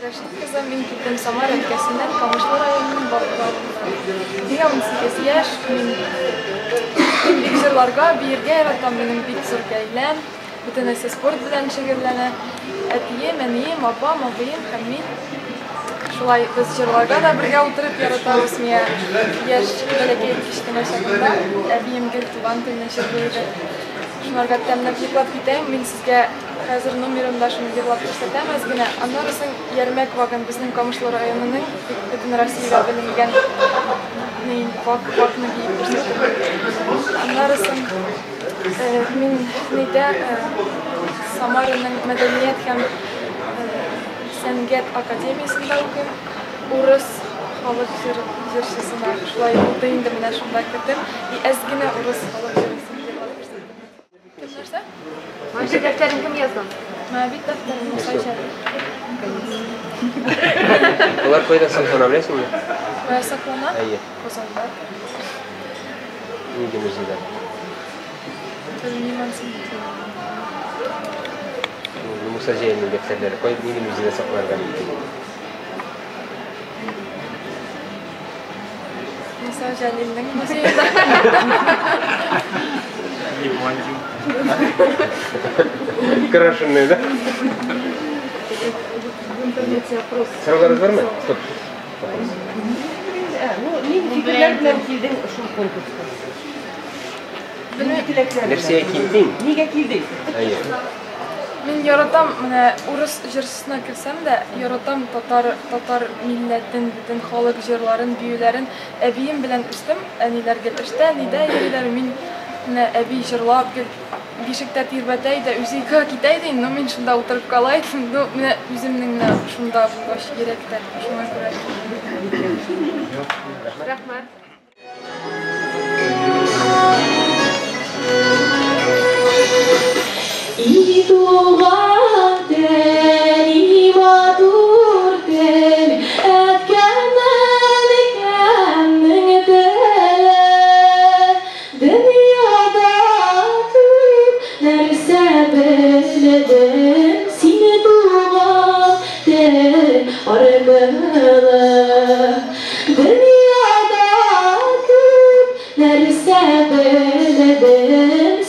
Рәшит кызы, мин килдем Самара өлкәсеннән, Камышлы районының Баклы авылыннан. Миңа 18 яшь, мин бик җырларга, биергә яратам, минем бик зур гаиләм, бөтенесе спорт белән шөгыльләнә. Әтием, әнием, апам, абыем һәм мин. Шулай без җырларга да бергә утырып яратабыз. Миңа яшь бәләкәй кечкенә чагында әбием гел туган телне җырлый иде. Шуңарга тәмләп йоклап китәм. Мин сезгә хәзер номерымда шуны җырлап күрсәтәм әз генә. Аннары соң Ярмәк вагын безнең Камышлы районының бөтен Россиягә беленгән вак вакны биеп күрсәтәм. Аннары соң мин нидә Самараның мәдәният һәм сәнгать академиясендә укыйм. Урыс халык җырчысына шулай булды инде, менә шунда кердем. И әз генә урыс халык җырчысын җырлап күрсәттем. Кем нәрсә? Моабит дәфтәрен кем язган? Моабит дәфтәрен Муса Җәлил. Алар кайда саклана, беләсеңме? Кая саклана? Әйе. Казанда. Нинди музейда? Белмим анысын. Муса Җәлилнең дәфтәрләре кай нинди музейда сакланырга мөмкин? Муса Җәлилнең музеенда. Не блондин. Крашеный, да? В интернете опрос. Сорауларыгыз бармы? Стоп. Ну, нинди фикерләр белән килдең шул конкурска? Нинди теләкләр белән? Нәрсәгә килдең? Нигә килдең? Әйе. Мин яратам, менә урыс җырчысына керсәм дә, яратам татар татар милләтен, бөтен халык җырларын, биюләрен. Әбием белән үстем, әниләр гел эштә, нидә йөриләр. Мин менә әби җырлап гел бишектә тирбәтә иде, үзе йокыга китә иде, но мин шунда утырып кала идем. Ну, менә үземнең менә шунда булгач йөрәктә, шуңа күрә. Рәхмәт. И туган тел, и матур тел, әткәм-әнкәмнең теле. Дөньяда күп нәрсә белдем сине туган тел аркылы. Дөньяда күп нәрсә белдем.